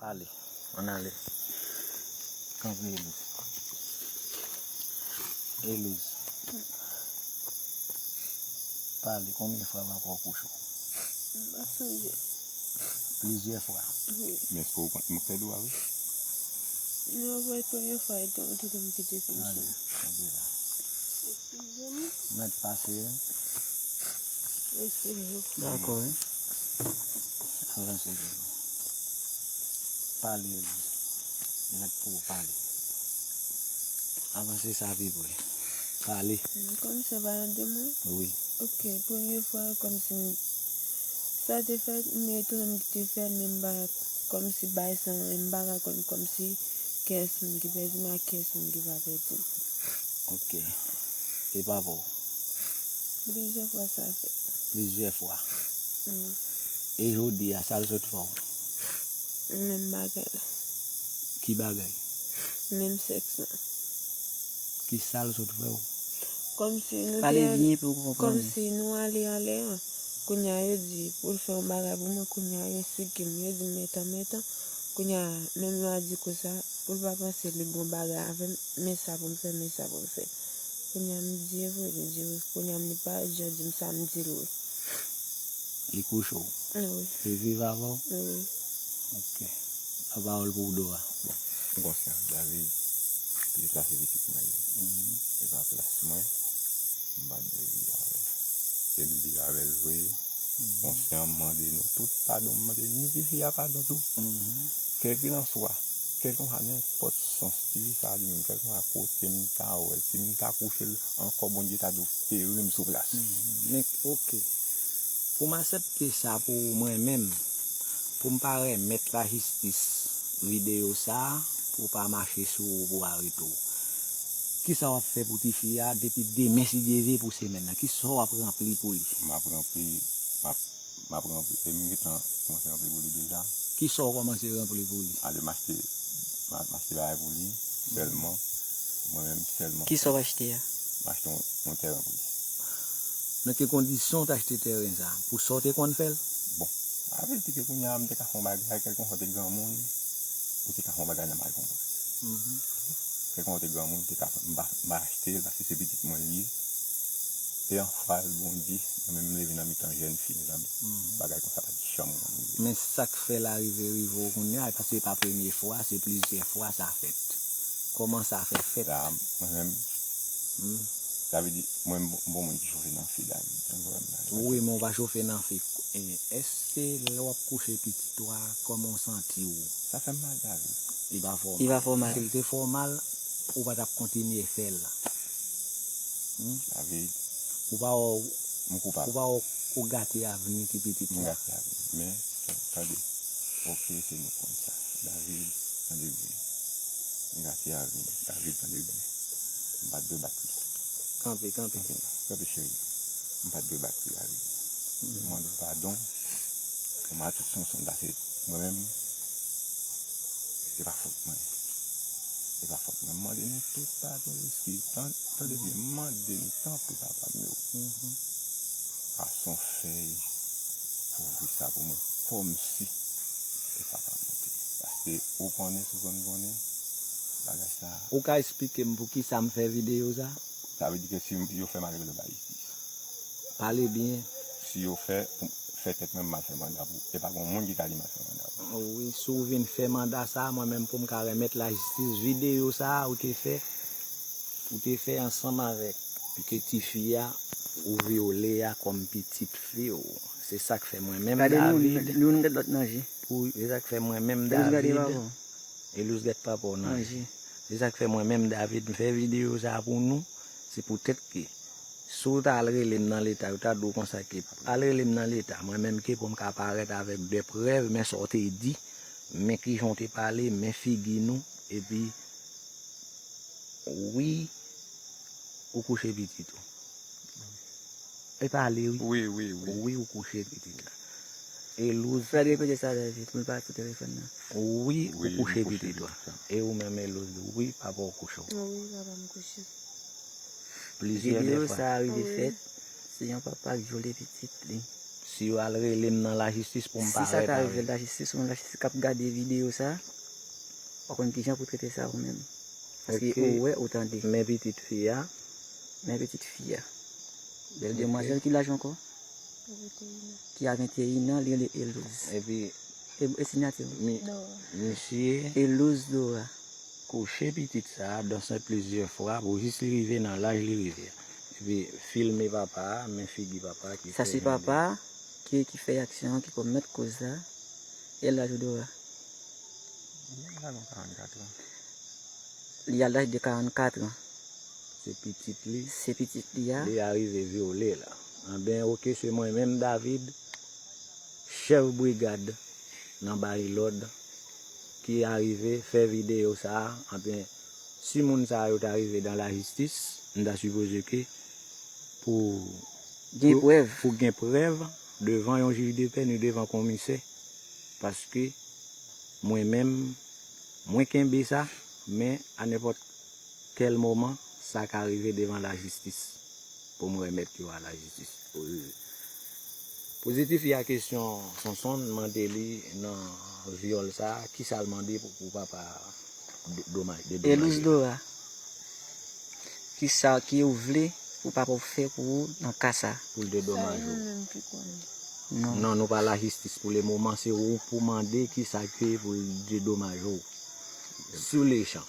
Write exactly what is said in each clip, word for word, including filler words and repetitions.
Pale. Ann ale. Kanpe, Elouz. Elouz. Pale, konbyen fwa papa w kouche w? M pa sonje. Plizyè fwa. Wi. Men èske w konn, m fè dwa wi? Non, pou premye fwa, e te, e te m kite konsa. Ale, kanpe la. Eskize m. Mèt pase. Eskize m. Dakò, wi. Avanse, Elouz. Pale, Elouz. Mèt pou w pale. Avanse sa pi pre. Pale. Kòmsi w pa tande mwen? Wi. Ok, premye fwa, kòmsi m, sa te fèt, m retounen m kite fè l, men m pa, kòmsi bagay sa, m pa ka konn, kòmsi kiyès moun ki pèdi m ak kiyès moun ki pa pèdi m. Ok. E papa w? Plizyè fwa sa fèt. Plizyè fwa. Mm. E jodi a, sa l sot fè w? Menm bagay la. Ki bagay? Menm sèks la. Ki sa l sot fè w? Kòmsi nou Pale te byen pou w konprann. Kòmsi nou ale anlè an. Kounye a yo di pou l fè yon bagay pou mwen, kounye a yo sigi m, yo di m metan, metan. Kounye a, menm yo a di konsa, pou l pa panse li gon bagay avè m, men sa pou m fè, men sa pou m fè. Kounye a m di e vre, li di wi. Kounye a m li pa jan di m sa, m di l wi. Li kouche w? Wi. Li viv avè w? Wi. Ok. Lapawòl pou w, Dora. Bon, m konsyan, David, pitit la se pitit mwen li ye. Mhm. E pa plas mwen, m pa t dwe viv avè l. E m viv avè l vre, mhm, konsyan, m mande nou tout padon, m mande ni tifi a padon tou. Mhm. Kèlkelanswa, kèlkelanswa nenpòt sans tifi sa li menm, kèlkelanswa kote m ta wè l, si m ta kouche l ankò, Bondye ta dwe fere m sou plas. Mhm. Men, ok. Pou m aksepte sa pou mwen menm, pou m pa remèt lajistis videyo sa a, pou w pa mache sou ou, pou w arete w. Kisa w ap fè pou tifi a depi demen, si Dye vle, pou semèn nan? Kisa w ap ranpli pou li? M ap ranpli, m ap, m ap ranpli, e m gentan kòmanse ranpli pou li deja. Kisa w kòmanse ranpli pou li? Ale, m achte, m a-, m achte bagay pou li, sèlman, mwen menm sèlman. Kisa w achte a? M achte yon, yon tèren pou li. Nan ki kondisyon w t achte tèren sa a? Pou sa w te konn fè l? Bon, sa vle di ke kounye a m te ka fè yon bagay, kèlkeswa w te granmoun, ou te ka fè yon bagay nan mal konprann. Mhm. Kèlkeswa w te granmoun, ou te ka fè, m pa, m pa achte l paske se pitit mwen li ye. E anfwa l, Bondye, mwen menm m leve nan mitan jèn fi, mezanmi. Mhm. Bagay konsa pa t janm rive. Men sa k fè l arive, rive w kounye a, paske se pa premye fwa, se plizyè fwa sa fèt. Kòman sa fè fèt? La, mwen menm, hmm, sa vle di, mwen, m bon, m bon moun ki chofe nan fi, David. Jan m di w la. Wi, men w pa chofe nan fi. E, èske lè w ap kouche pitit ou a, kòman w santi w? Sa fè m mal, David. Li pa fè w mal. Li pa fè w mal. Si l te fè w mal, ou pa t ap kontinye fè l. Hmm? David. Ou pa wè w, m koupab. Ou pa wè w, ou gate avni ti pitit la. M gate avni. Men, tande. Ok, se nou konn sa. David, tande byen. M gate avni. David, tande byen. M pa t dwe bat li. Kanpe, kanpe. Kanpe, kanpe, cheri. M pa t dwe bat li, David. M mande w padon. Kòman tout sanson pase mwen menm, se pa fòt mwen. Se pa fòt mwen. M mande nou tout padon, eskiz. Tan-, tande byen, m mande nou, tanpri, papa m yo. Mhm. Pase yon fèy pou ouvri sa pou mwen, kòmsi se papa m te ye. Paske ou konnen, si w konn konnen, bagay sa a. Ou ka eksplike m poukisa m fè videyo sa? Sa vle di ke si m, yo fè m al rele lajistis. Pale byen. Si yo fè, fè tèt mwen m al fè manda pou, e pa gen moun ki ka di m al fè manda pou. Wi, si w vin fè manda sa, mwen menm pou m ka remèt lajistis videyo sa a ou te fè, ou te fè ansanm avèk ke tifi a ou vyole a kòm pitit fi w. Se sa k fè mwen menm David. Gade nou, nou, nou gade lòt nan je. Pou, se sa k fè mwen menm David. Gade papa w. Elouz gade papa w nan je. Se sa k fè mwen menm David, m fè videyo sa a pou nou. Se poutèt ke si w ta al rele m nan leta, yo ta di w konsa ke al rele m nan leta, mwen menm ke pou m ka parèt avèk de prèv, men sa w te di, men kijan w te pale, men figi nou, epi wi, ou kouche pitit ou. E pale, wi. Wi, wi, wi. Wi, ou kouche pitit la. Elouz. Fred, repete sa, David. Mwen pa sou telefòn nan. Wi, ou kouche pitit la. E ou menm, Elouz, wi, papa w kouche w. Wi, papa m kouche. Plizyè fwa. Videyo sa a rive fèt, se yon papa k vyole pitit li. Si yo al rele m nan lajistis pou m parèt avè l. Si sa ka rive lajistis, ou menm lajistis k ap gade videyo sa, w a konn kijan pou trete sa ou menm. Paske ou wè, ou tande. Men pitit fi a. Men pitit fi a. Bèl demwazèl ki laj ankò? Ki a venteyen an, li rele Elouz. Epi e, e sinyati w? Misye Elouz Dora. Kouche pitit sa a danse plizyè fwa pou jis li rive nan laj li rive a. Epi filme papa a, men figi papa a ki fè jan de. Sa se papa a ki, ki fè aksyon an, ki komèt koz la. E laj ou Dora? Li al nan karannkat an. Li al laj de karannkat an. Se pitit li. Se pitit li a. Li arive vyole l. Anben, oke, se mwen menm, David, chèf brigad nan bay lòd, ki arive fè videyo sa a. Anben, si moun sa yo ta rive dan lajistis, m ta sipoze ke pou gen prèv, pou gen prèv devan yon jij de pè ni devan komisè, paske mwen menm, mwen kenbe sa, men a nenpòt kèl moman, sa ka rive devan lajistis pou m remèt yo a lajistis. Pou, pou tifi a kesyon Sonson mande li nan vyòl sa, kisa l mande pou, pou papa do-, domaj, dedomaj. Elouz Dora, kisa ki ou vle pou papa w fè pou ou nan ka sa? Pou l dedomaj ou. Sa e nou menm ki konnen. Non. Non, nou pa lajistis pou le moman, se ou pou mande kisa ke pou l dedomaj ou. Sou le chan.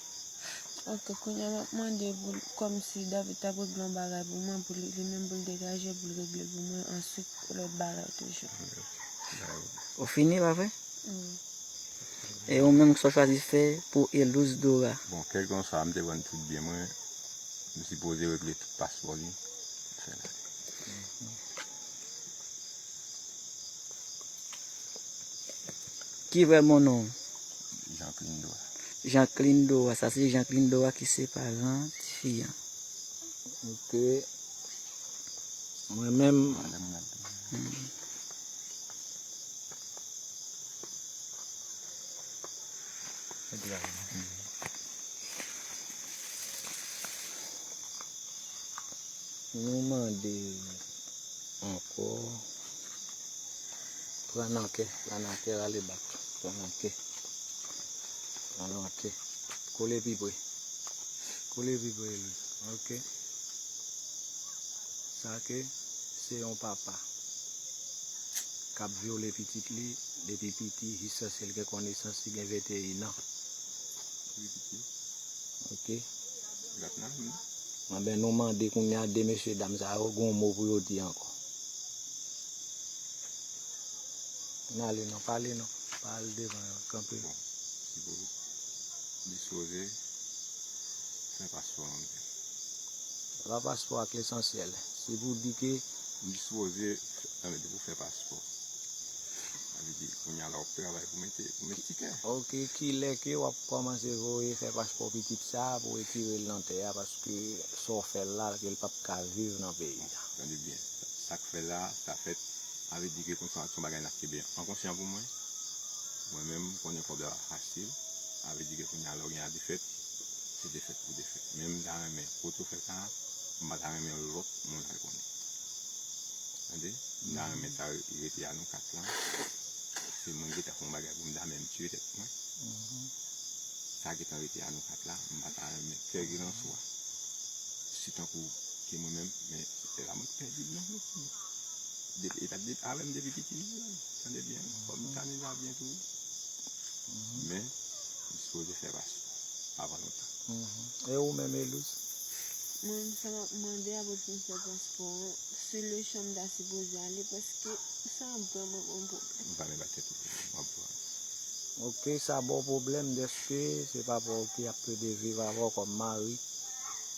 Ok, kounye a m ap mande pou l, kòmsi David t ap regle yon bagay pou mwen, pou li, li menm pou l degaje, pou l regle l pou mwen, answit, lòt bagay toujou. Ou fini, pa vre? Wi. E ou menm, sa w chwazi fè pou Elouz Dora? Bon, kèlkanswa, m te pran tout byen mwen, m sipoze regle tout paspò li, fè la. Ki vrè bon non w? Jean Clindo a. Jean Clindo a, sa se Jean Clindo a ki se paran tifi an. Ok. Mwen menm. Madanm nan. Hmm. Nou mande ankò. Pran nan kè, pran nan kè, rale bak. Pran nan kè. Pran nan kè. Kole pi pre. Kole pi pre, Louis. Ok. Sa ke se yon papa k ap vyole pitit li depi piti jiskaske l gen konesans, li gen venteyen an. Wi, piti. Ok. Anben, nou mande kounye a de mesye dam sa yo, gen yon mo pou yo di ankò. N ale non, pale non. Pa al devan yo, kanpe. Bon, si pou dispoze fè paspò an. Se pa paspò a k lesansyèl. Se pou di ke m dispoze, tande, pou fè paspò. Sa vle di, kounye a la, w ap travay pou mete, pou mete tikè. Ok, kilè ke w ap kòmanse voye fè paspò pitit sa a pou retire l nan tè a, paske sa w fè l la, ke l p ap ka viv nan peyi a? Tande byen, sa, sa k fè la, sa fèt, sa vle di ke konsa, se yon bagay n ap kenbe ankonsyan pou mwen. Mwen menm, m konnen kòb la pa fasil, sa vle di ke kounye a, lè w gen a defèt, se defèt pou defèt. Men m ta renmen, kote w fè sa a, m pa ta renmen lòt moun al konnen. Tande? M ta renmen sa rete a nou kat lan. Se mwen ki ta fè yon bagay pou m ta menm tiye tèt mwen. Sa gentan rete a nou kat la, m pa ta renmen kèlkelanswa. Si tankou ke mwen menm, men se la mwen pèdi l nan. Depi, e pa t depi, avè m depi piti, tande byen, fò m tande sa byen tou. Men, m sipoze fè paspò avan lontan. E ou menm, Elouz? Mwen menm, sa m ap mande a pou m fè paspò an, se le chan m ta sipoze ale, paske sa ap vrèman ban m pwoblèm. M pa menm ba tèt ou pwoblèm, w ap vwa. Ok, sa ba w pwoblèm dèske se papa w ki ap plede viv avè w kòm mari.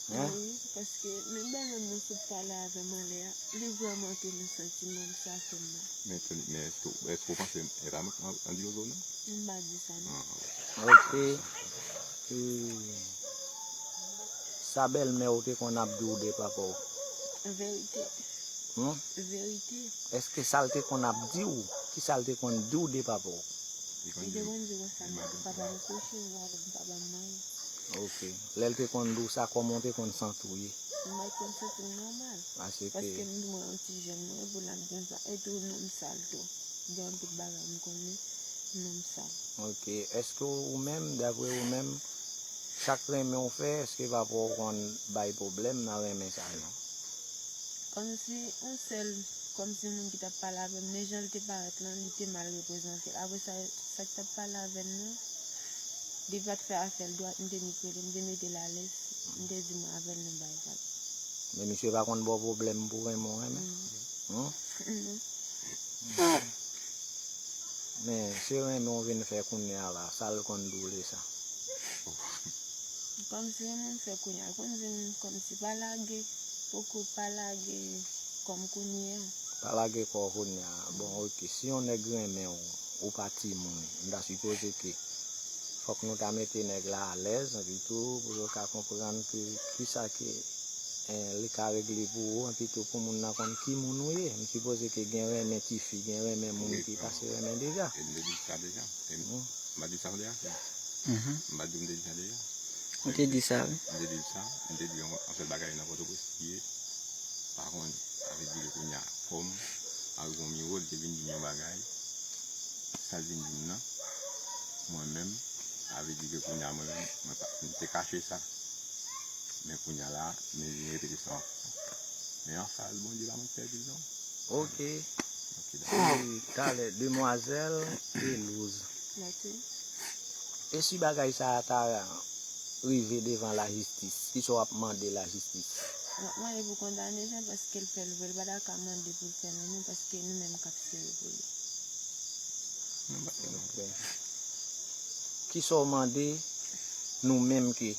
Hein? Wi, paske menm bèlmè m nan sot pale avè m anlè a, li vrèman te nan santiman m, sa fè m mal. Men, men èske, èske w panse e pa mwen k andyolo non? M pa di sa non. Ah, ok. Ok. E sa bèlmè w te konn ap di w de papa w? Verite. Hmm? Verite. Èske sa l te konn ap di w? Kisa l te konn di w de papa w? Li te konn di konsa, papa m kouche, m pa konn papa m mare. Ok. Lè l te konn di w sa, kòman w te konn santi w ye? M pa t konn santi m nòmal. Paske m di mwen yon ti jèn mwen, epi la m konn sa. E tou, nonm sal tou. Gen anpil bagay m konnen, nonm sal. Ok. Èske ou menm, dapre ou menm, sa k renmen w fè, èske papa w konn bay pwoblèm nan renmen sa yo? Kòmsi yon sèl, kòmsi moun ki t ap pale avè m, men jan l te parèt lan, li te mal reprezante l. Apre sa, sa k t ap pale avè m nan, li pa t fè afè l dwat, m te ni rele, m te mete l alèz, m te di mwen avè l nan bay vag. Men misye pa konn ba w pwoblèm pou renmen w renmen? Non. Men se renmen w vin fè kounye a la, sa l konn di w de sa? Kòmsi renmen m fè kounye a, l konn di m kòmsi pa lage, poko pa lage kò m kounye a. Pa lage kò w kounye a. Bon, ok, si yon nèg renmen w, ou pa timoun, m ta sipoze ke fòk nou ta mete nèg la alèz, epi tou, pou yo ka konprann ke kisa ke eh, li ka regle pou ou, epi tou pou moun nan konn ki moun ou ye. M sipoze ke gen renmen tifi, gen renmen moun ki pase renmen deja. E m te di sa deja. E m, m pa di sa deja? M pa di w m te di sa deja? Ou te di sa, wi. M te di sa, m te di yon, yon sèl bagay nan Pòtoprens li ye. Pa konn, sa vle di ke kounye a, kòm Marie Romiwo, li te vin di m yon bagay, sa l vin di m nan, mwen menm, sa vle di ke kounye a, mwen menm, mwen pa, m te kache sa. Men kounye a la, men vin repete sa ankò. Men anfas, Bondye pa mank fè vil non. Ok. Ok, dakò. E talè, demwazèl Elouz. Mèsi. E si bagay sa a ta rive devan lajistis, kisa w ap mande lajistis? M ap mande pou kondane Jean paske l fè l vre, l pa ta ka mande pou l fè lanmou paske nou menm k ap sere pou li. Ok. Kisa w mande nou menm ke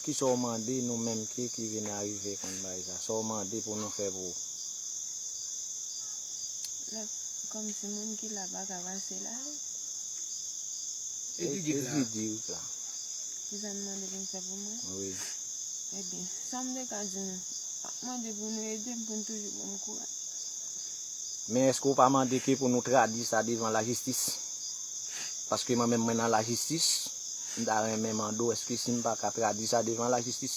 Kisa w mande nou menm ke ki vin arive konn bagay sa? Sa w mande pou nou fè pou ou? Lè, kòmsi moun ki la pa ka pase la. E, e Didi k la. Didi k la. Kisa n mande pou n fè pou mwen? Wi. Ebyen, sa m te ka di nou, m ap mande pou nou ede m, pou n toujou ban m kouraj. Men èske w pa mande ke pou nou tradui sa devan lajistis? Paske mwen menm mwen nan lajistis, m ta renmen mande w èske si m pa ka tradui sa devan lajistis?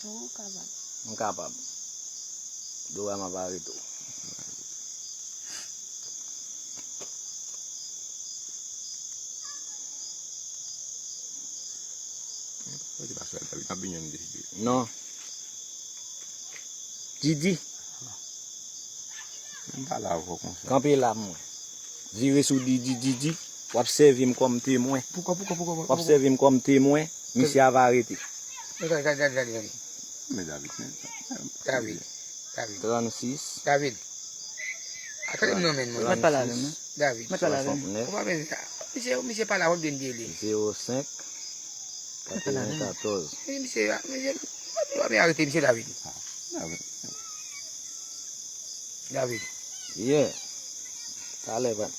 Wi, ou kapab. M kapab. Dora m ap arete w. Non. Didi. Kanpe la pou mwen. Vire sou Didi, Didi. W ap sèvi m kòm temwen. Poukwa, poukwa, poukwa, poukwa? W ap sèvi m kòm temwen. Misye ava arete. Gade, gade, gade, gade, gade. Men David, men. David. David. Trannsis. David. A, tande m non, men, mwen. Mèt pale avè m, non. David. Mèt pale avè m. Ou pa menm sa. Misye, misye pale avè m byen de li. Zewo senk, katrevenkatòz. Misye, misye, misye, misye arete misye David. David. Yeah. Talè, pa.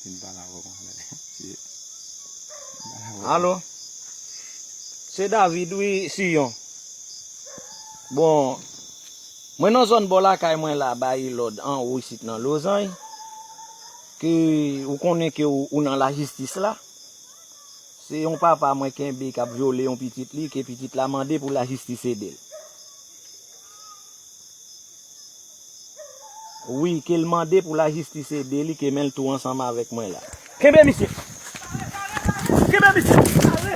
Vin pale avè w konsa. Alo? Se David, wi, Siyon. Bon, mwen nan zòn bò lakay mwen la, bay lòd anwo isit nan Lozany, ke ou konnen ke ou, ou nan lajistis la. Se yon papa mwen kenbe k ap vyole yon pitit li, ke pitit la mande pou lajistis ede l. Wi, ke l mande pou lajistis ede li, ke men l tou ansanm avèk mwen la. Kenbe misye! Kenbe misye!